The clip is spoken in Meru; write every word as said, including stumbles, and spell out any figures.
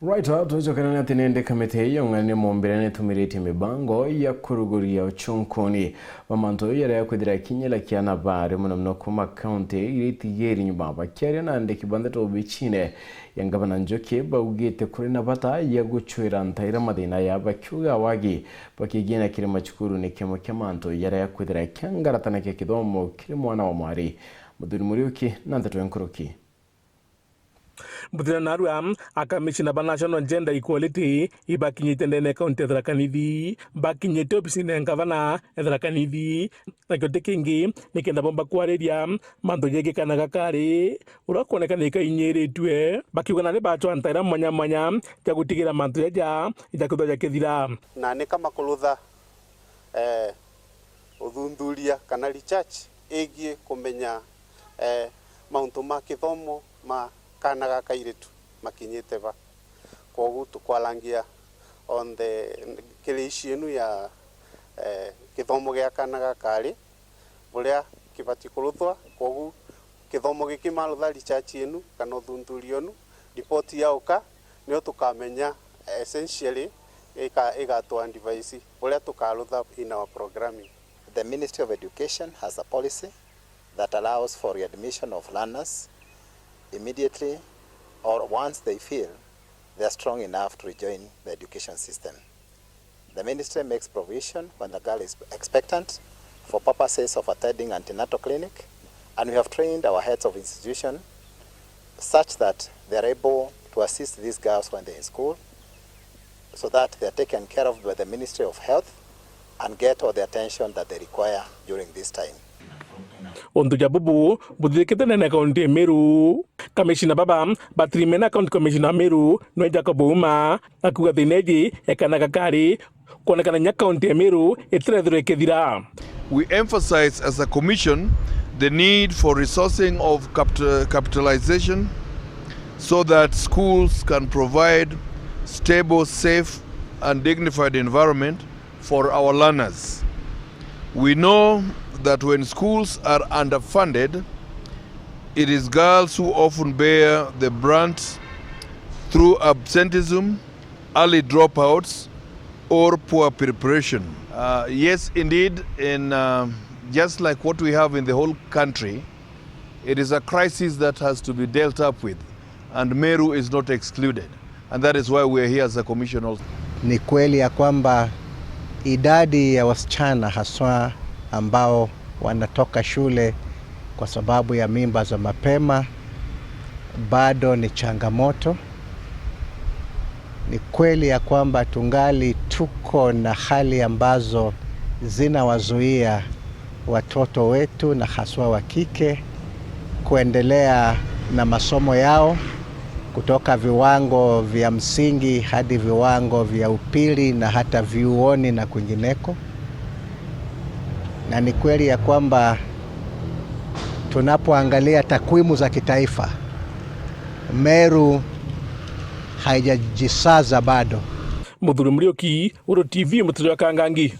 Right, twicokera ni ati nindi kamiti iu yong'anire mumbire nitumiritie mibango ya kuruguria uchunkuni bwa mantu jaria jakwithira kinyira kiana bari mono mono kuma kaunti iria itigiri nyuma. Bakiaria na andiki ba ndeto obichine ya ngavana Njuki, baugite kuri na bata ya guchwira ntaira mathina ya bakiuga wagi bakigiina kiri macukuru ni kimwe kia mantu jaria jakwithira kiangaratanagia kithomo kiri mwana wa mwari. Muthuri Muriuki na ndeto ya nkuruki. Mbuthira narua, akamishina ba National Gender Equality ibakinyite ndene kaunti ya Tharaka Nithi, bakinyite obisine ya ngavana ya Tharaka Nithi, nakio ti kingi ni kenda bomba kwariria mantu jegii kana gakari uria kwonekana ikainyiriritue, bakiuga nani bachwa ntaira mwanya mwanya ja gutigira mantu jaja jakwithwa jakithira. Na ni kama kurutha, eh, uthuthuria kana research igii kumenya, eh, mauntu ma kithomo ma kana ga kairitu makinyite ba. Kwogu tukwarangia on the, kiri issue inu ya, eh, kithomo gia kana ga kari, buria kibati kuruthwa. Kwogu kithomo giki marutha research inu kana uthuthuria unu, report yauka, nio tukamenya essentially ika-, igatu advise buria tukarutha in our programming. The Ministry of Education has a policy that allows for readmission of learners immediately or once they feel they are strong enough to rejoin the education system. The ministry makes provision when the girl is expectant for purposes of attending antenatal clinic, and we have trained our heads of institution such that they are able to assist these girls when they're in school, so that they are taken care of by the Ministry of Health and get all the attention that they require during this time. Untu ja bubu buthithikite ndene ya kaunti ya Meru. Kamishina baba batirimena County Commissioner wa Meru nwe Jacob Ouma, akiuga thina iji ekana gakari kwonekana nya kaunti ya Meru itirethirwa ikithira. We emphasize as a commission the need for resourcing of capital-, capitalization so that schools can provide stable, safe and dignified environment for our learners. We know that when schools are underfunded, it is girls who often bear the brunt through absenteeism, early dropouts, or poor preparation. Uh, yes, indeed, in, uh, just like what we have in the whole country, it is a crisis that has to be dealt up with, and Meru is not excluded, and that is why we are here as a commission also. Ni kweli ya kwamba idadi ya wasichana haswa ambao wanatoka shule kwa sababu ya mimba za mapema bado ni changamoto. Ni kweli ya kwamba tungali tuko na hali ambazo zinawazuia watoto wetu na haswa wa kike kuendelea na masomo yao kutoka viwango vya msingi hadi viwango vya upili na hata vyuoni na kwingineko. Na ni kweli ya kwamba tunapoangalia takwimu za kitaifa, Meru haijajisaza bado. Muthuri Muriuki, Uru T V, Muturia wa Kangangi.